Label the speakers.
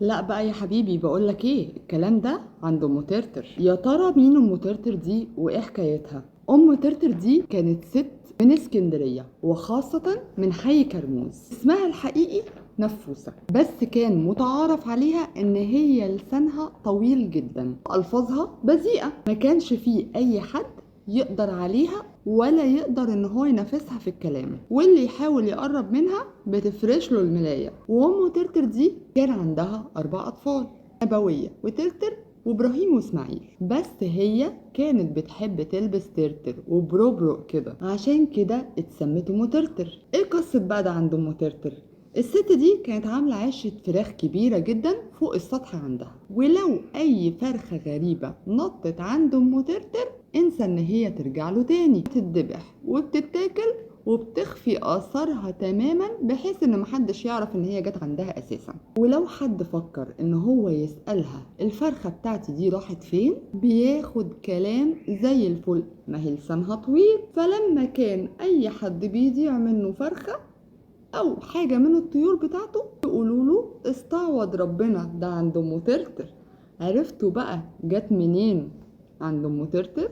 Speaker 1: لا بقى يا حبيبي، بقولك ايه، الكلام ده عند ام ترتر. يا ترى مين ام ترتر دي وايه حكايتها؟ ام ترتر دي كانت ست من اسكندرية، وخاصة من حي كرموز. اسمها الحقيقي نفوسة، بس كان متعارف عليها ان هي لسانها طويل جدا، الفاظها بذيئة، ما كانش فيه اي حد يقدر عليها ولا يقدر ان هو ينافسها في الكلام، واللي يحاول يقرب منها بتفرش له الملاية. وام ترتر دي كان عندها 4 اطفال، نبوية وترتر وابراهيم واسماعيل، بس هي كانت بتحب تلبس ترتر وبروبرو كده، عشان كده اتسمت ام ترتر. ايه قصة بقى ده عند ام ترتر؟ الست دي كانت عاملة عشة فراخ كبيرة جدا فوق السطح عندها، ولو أي فرخة غريبة نطت عند أم ترتر انسى إن هي ترجع له تاني، بتتذبح وبتتاكل وبتخفي آثارها تماما بحيث إن محدش يعرف إن هي جت عندها أساسا. ولو حد فكر إن هو يسألها الفرخة بتاعتي دي راحت فين، بياخد كلام زي الفل، ما هي لسانها طويل. فلما كان أي حد بيضيع منه فرخة أو حاجة من الطيور بتاعته يقولوا له استعوض ربنا ده عند أم ترتر. عرفتوا بقى جت منين عند أم ترتر؟